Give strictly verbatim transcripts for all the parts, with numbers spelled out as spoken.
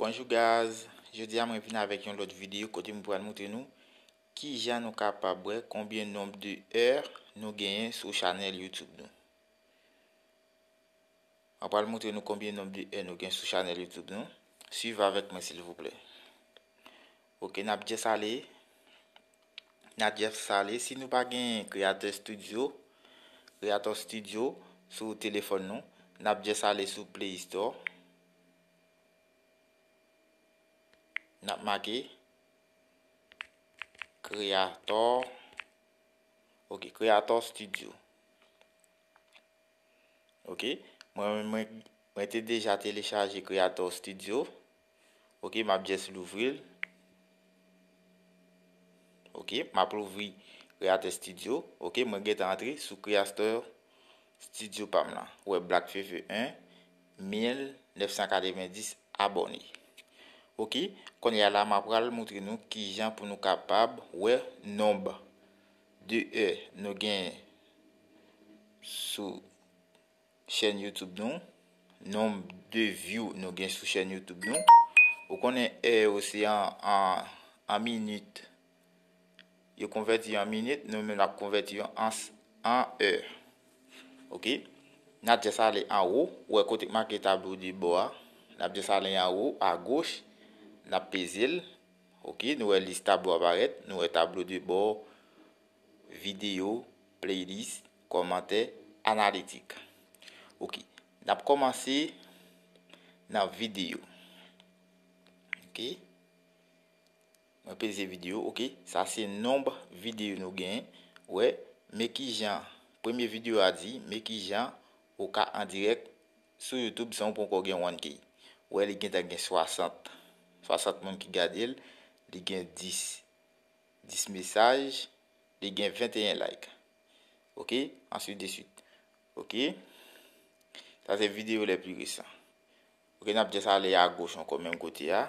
Bonjou guys, jodi a mwen vin avèk yon lòt videyo kote mwen pral montre nou kijan nou kapab wè konbyen nonb de è nou genyen sou chanèl YouTube nou. Mwen pral montre nou konbyen nonb de è nou gen sou chanèl YouTube nou. Swiv avèk mwen silvouplè. Ok, n ap just ale. N ap just ale. Si nou pa gen Creator Studio, Creator Studio sou telefòn nou, n ap just ale sou Play Store. N ap make Creator. Ok, Creator Studio. Ok, mwen, mwen, mwen te deja telechaje Creator Studio. Ok, m ap just louvri l. Ok, m ap louvri Creator Studio. Ok, mwen gentan antre sou Creator Studio pa m lan. Ou wè Black Fefe en, mil nèf san katrevenndis abòne. Ok, kounye a la, m ap pral montre nou kijan pou nou kapab wè nonb de è nou gen sou chèn YouTube nou, nonb de view nou gen sou chèn YouTube nou. Ou konnen è yo se an, an, an minit. Yo konvèti yo an minit, nou menm n ap konvèti yo an, an è. Ok? N ap just ale anwo, ou wè kote k make tablo de bò a. N ap just ale anwo, agoch, n ap peze l. Ok, nou wè lis tablo a parèt, nou wè tablo de bò, videyo, playlist, kòmantè, analitik. Ok, n ap kòmanse nan videyo. Ok, mwen peze videyo, ok, sa se nonb videyo nou genyen. Wè, men kijan, premye videyo a di, men kijan ou ka an dirèk sou YouTube san ou poko gen one K. Wè, li gentan gen swasant, swasant moun ki gade l, li gen dis, dis mesaj, li gen venteyen like. Ok, answit de swit. Ok, sa se videyo le pli resan. Ok, n ap just ale agoch ankò menm kote a.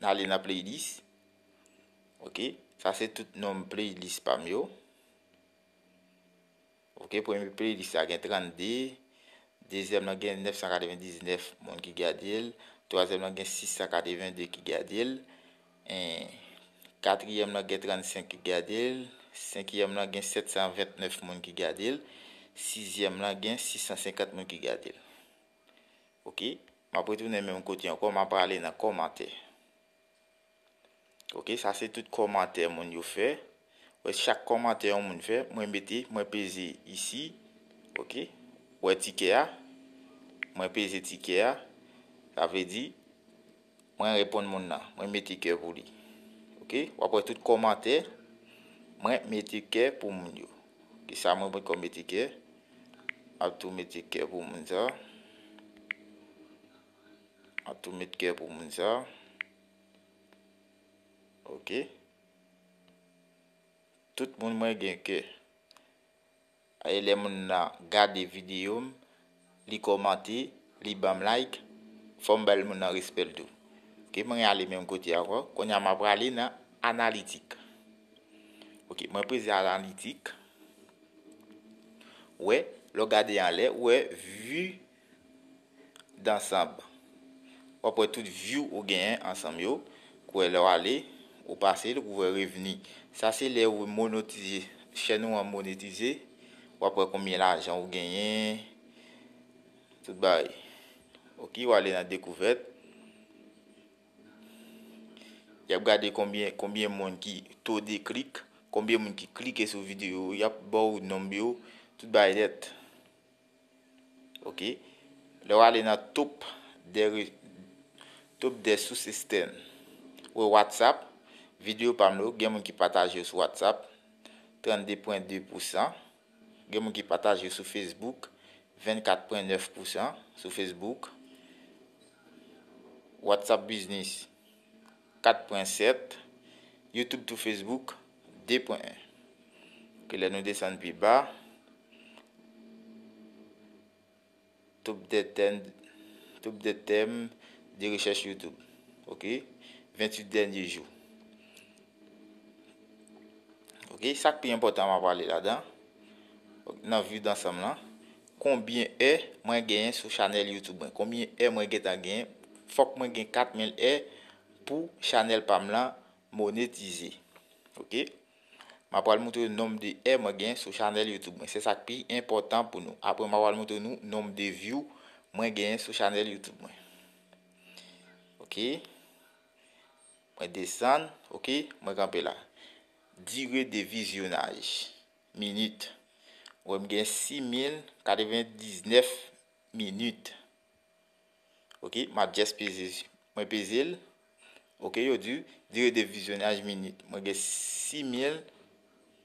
N ale nan playlist. Ok, sa se tout nonb playlist pa m yo. Ok, premye playlist la gen trannde, dezyèm lan gen nèf san katrevendiznèf moun ki gade l, twazyèm lan gen sis san katrevende ki gade l, en, katriyèm lan gen trannsenk ki gade l, senkyèm lan gen sèt san ventnèf moun ki gade l, sizyèm lan gen sis san senkant moun ki gade l. Ok, m ap retounen menm kote ankò, m ap prale nan kòmantè. Ok, sa se tout kòmantè moun yo fè. Wè, chak kòmantè yon moun fè, mwen mete, mwen peze isi. Ok, wè tikè a, mwen peze tikè a. Sa vle di, mwen reponn moun nan, mwen mete kè pou li. Ok, w ap wè tout kòmantè, mwen mete kè pou moun yo. Ok, sa mwen poko mete kè, m ap tou mete kè pou moun sa. M ap tou mete kè pou moun sa. Ok. Tout moun mwen gen kè. E lè moun nan gade videyo m, li kòmante, li ban m like, fò m bay moun nan respè l tou. Ok, mwen ale menm kote a ankò. Kounye a m ap prale nan analitik. Ok, mwen peze analitik. Wè, lè w gade anlè, ou wè vue d'ensemble. W ap wè tout view ou genyen ansanm yo. Ou wè lè w ale, ou pase l, ou wè revni. Sa se lè ou monetize, chèn ou an monetize. W ap wè konbyen lajan ou genyen. Tout bagay. Ok, w ale nan dekouvèt. Y ap gade konbyen, konbyen moun ki to de klik, konbyen moun ki klike sou videyo, y ap ba w nonb yo, tout bagay nèt. Ok. Lè w ale nan top de re-, top de sources externes. Ou wè WhatsApp, videyo pa m yo, gen moun ki pataje yo sou WhatsApp, trannde pwen de pousan. Gen moun ki pataje yo sou Facebook, vennkat pwen nèf pousan sou Facebook. WhatsApp Business, kat pwen sèt. YouTube to Facebook, de pwen en. Ke lè nou desann pi ba, top de tèm, top de tèm de rechèch YouTube. Ok? Venntuit dènye jou. Ok? Sa k pi enpòtan m ap pale ladan. Nan vue d'ensemble lan, konbyen è mwen genyen sou chanèl YouTube mwen? Konbyen è mwen gentan genyen? Fòk mwen gen kat mil è pou chanèl pa m lan monetize. Ok? M ap pral montre nonb de è mwen gen sou chanèl YouTube mwen. Se sa k pi enpòtan pou nou. Apre, m ap pral montre nou nonb de view mwen gen sou chanèl YouTube mwen. Ok? Mwen desann, ok? Mwen kanpe la. Dire de vizyonaj, minit. Wè, m gen sis mil katrevendiznèf minit. Ok, m ap just peze, mwen peze l. Ok, yo di, dire de vizyonaj minit. Mwen gen sis mil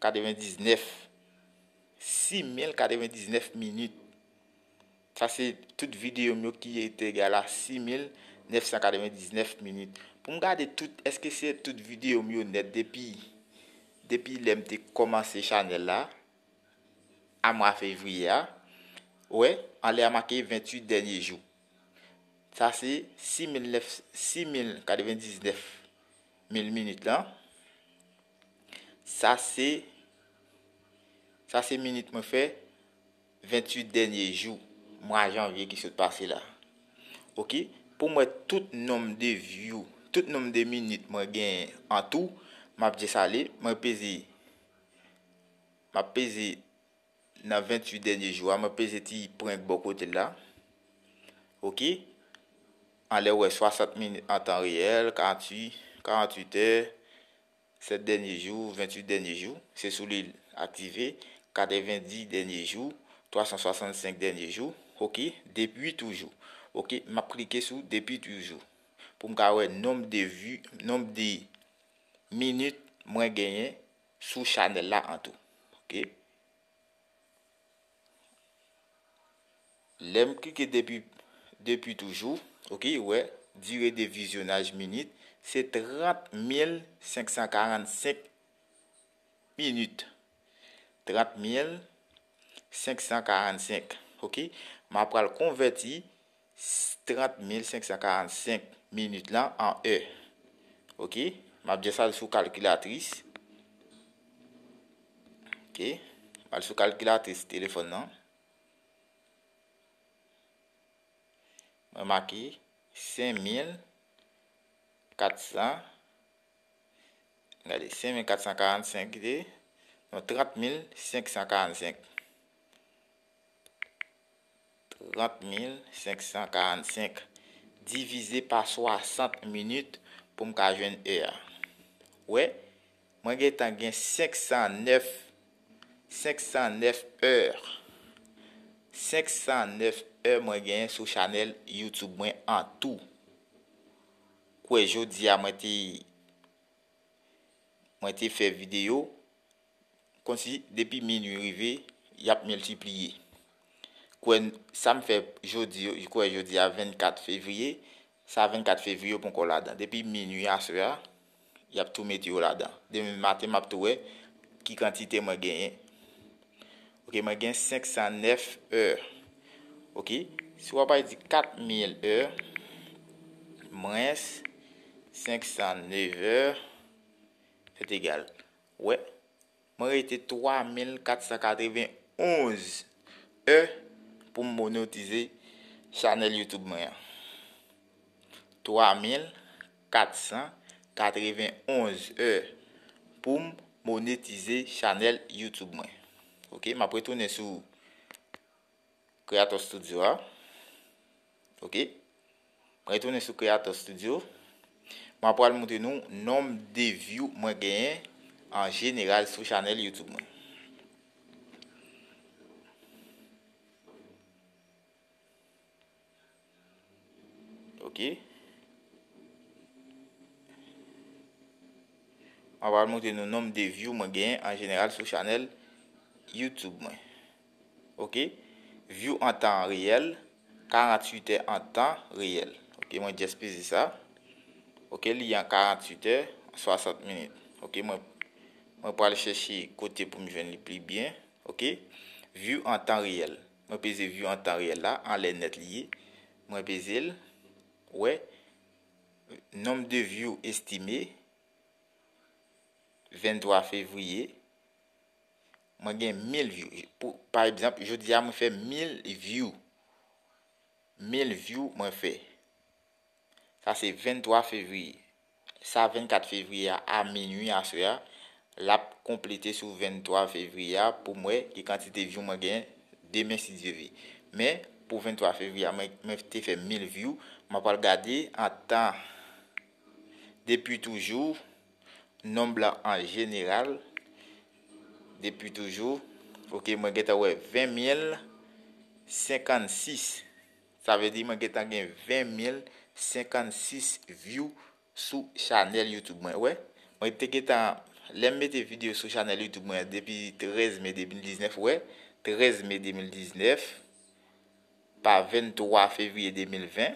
katrevendiznèf. Sis mil katrevendiznèf minit. Sa se tout videyo m yo ki te egal a sis mil nèf san katrevendiznèf minit. Pou m gade tout, èske se tout videyo m yo nèt depi, depi lè m te kòmanse chanèl la, a mwa fevriye a, wè, anlè a make ventuit dènye jou. Sa se sis mil nèf, sis mil katrevendiznèf mil minit lan. Sa se, sa se minit mwen fè ventuit dènye jou mwa janvye ki sot pase la. Ok, pou m wè tout nonb de view, tout nonb de minit mwen gen an tou, m ap just ale, mwen peze, m ap peze nan ventuit dènye jou a, mwen peze ti pwen bò kote l la. Ok, anlè wè swasant minit an tan reyèl, karanntuit, karanntuit è, sèt dènye jou, ventuit dènye jou, se sou li l aktive, katrevendis dènye jou, twa san swasannsenk dènye jou, ok, depi toujou. Ok, m ap klike sou depi toujou pou m ka wè nonb de vi, nonb de minit mwen genyen sou chanèl la an tou. Ok. Lè m klike depi, depi toujou, ok, wè, dire de vizyonaj minit, se trant mil senk san karannsenk minit. Trant mil senk san karannsenk, ok. M ap pral konvèti trant mil senk san karannsenk minit lan an è. Ok, m ap just al sou kalkilatris. Ok, m al sou kalkilatris telefòn nan. Mwen make senk mil kat san, gade, senk mil kat san karannsenk, kite, non, trant mil senk san karannsenk. Trant mil senk san karannsenk divize pa swasant minit pou m ka jwenn è a. Wè, mwen gentan gen senk san nèf, senk san nèf è. Senk san nèf è mwen genyen sou chanèl YouTube mwen an tou. Kwè jodi a mwen te, mwen te fè videyo, kòmsi depi minui rive, y ap miltipliye. Kwè sa m fè jodi, kwè jodi a vennkat fevriye, sa vennkat fevriye yo poko ladan. Depi minui aswè a, y ap tou mete yo ladan. Demen maten, m ap tou wè ki kantite mwen genyen. Ok, mwen gen senk san nèf è. Ok, si w ap al di kat mil è mwens senk san nèf è, se egal. Wè, mwen rete twa mil kat san katrevenonz è pou m monetize chanèl YouTube mwen an. Twa mil kat san katrevenonz è pou m monetize chanèl YouTube mwen. Ok, m ap retounen sou Creator Studio a. Ok, mwen retounen sou Creator Studio. Mwen pral montre nou nonb de view mwen genyen an jeneral sou chanèl YouTube mwen. Ok. Mwen pral montre nou nonb de view mwen genyen an jeneral sou chanèl YouTube mwen. Ok. View an tan reyèl, karanntuit è an tan reyèl. Ok, mwen just peze sa. Ok, li an karanntuit è, swasant minit. Ok, mwen, mwen pral chèche kote pou m jwenn li pi byen. Ok, view an tan reyèl. Mwen peze view an tan reyèl la, anlè nèt li ye. Mwen peze l, wè, nonb de view estime, venntwa fevriye, mwen gen mil view. Pou, pa egzanp, jodi a mwen fè mil view. Mil view mwen fè. Sa se venntwa fevriye. sa vennkat fevriye a, a minwi aswè a, l ap konplete sou venntwa fevriye a pou m wè ki kantite view mwen genyen demen si Dye vle. Men, pou venntwa fevriye a, mwen, mwen te fè mil view. Mwen pral gade an tan depi toujou, nonb la an jeneral, depi toujou, oke, mwen gentan wè ven mil senkannsis. Sa vle di mwen gentan gen ven mil senkannsis view sou chanèl YouTube mwen, wè. Mwen te gentan, lè m mete videyo sou chanèl YouTube mwen depi trèz me de mil diznèf, wè, trèz me de mil diznèf, pa venntwa fevriye de mil ven.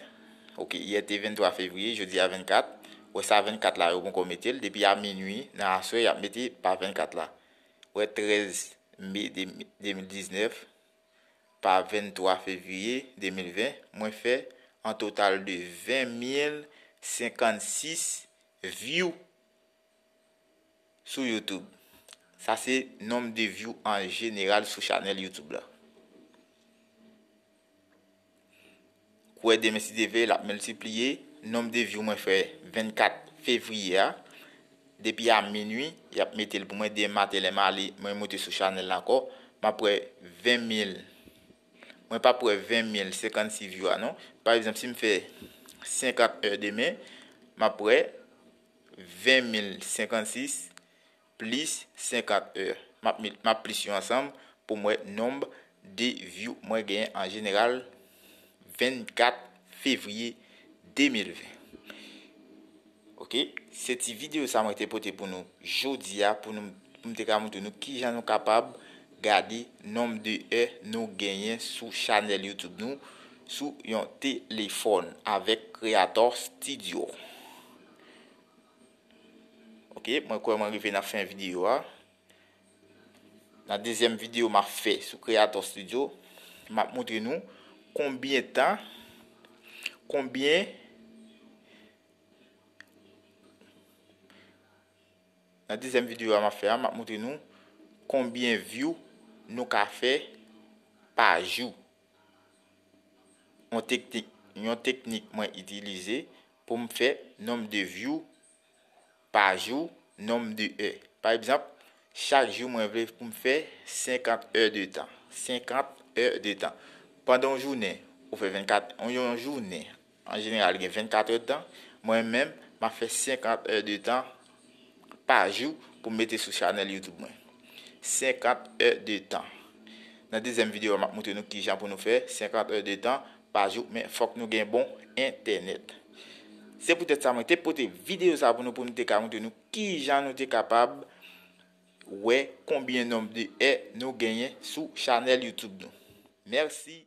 Oke, yè te venntwa fevriye, jodi a vennkat. Wè sa vennkat la, yo poko mete l. Depi a minwi, nan aswè, y ap mete pa vennkat la. Wè trèz me de mil diznèf, pa venntwa fevriye de mil ven, mwen fè an total de ven mil senkannsis view sou YouTube. Sa se nonb de view an jeneral sou chanèl YouTube la. Kwè demen si Dye vle, l ap miltipliye. Nonb de view mwen fè vennkat fevriye a. Depi a minwi, y ap mete l pou mwen. Demen maten, lè m ale, mwen moute sou chanèl la ankò, m ap wè ven mil. Mwen p ap wè ven mil senkannsis view a, non. Pa egzanp, si m fè senkant è demen, m ap wè ven mil senkannsis plis senkant è. M ap met, m ap plis yo ansanm pou m wè nonb de view mwen genyen an jeneral vennkat fevriye de mil ven. Oke, se ti videyo sa mwen te pote pou nou jodi a, pou nou, pou m te ka montre nou kijan nou kapab gade nonb de è nou genyen sou chanèl YouTube nou, sou yon telefòn avèk Creator Studio. Oke, mwen kwè mwen rive nan fen videyo a. Nan dezyèm videyo m ap fè sou Creator Studio, m ap montre nou konbyen tan, konbyen, nan dezyèm videyo a m ap fè a, m ap montre nou konbyen view nou ka fè pa jou. Yon teknik, yon teknik mwen itilize pou m fè nonb de view pa jou, nonb de è. Pa egzanp, chak jou mwen vle pou m fè senkant è de tan. Senkant è de tan. Pandan yon jounen, ou fè vennkat, yon, yon jounen, an jeneral, gen vennkat è de tan. Mwen menm, m ap fè senkant è de tan pa jou pou m mete sou chanèl YouTube mwen. Senkant è de tan. Nan dezyèm videyo a, m ap montre nou kijan pou nou fè senkant è de tan pa jou, men fòk nou gen bon entènèt. Se poutèt sa mwen te pote videyo sa pou nou, pou nou te ka montre nou kijan nou te kapab wè konbyen nonb de è nou genyen sou chanèl YouTube nou. Mèsi.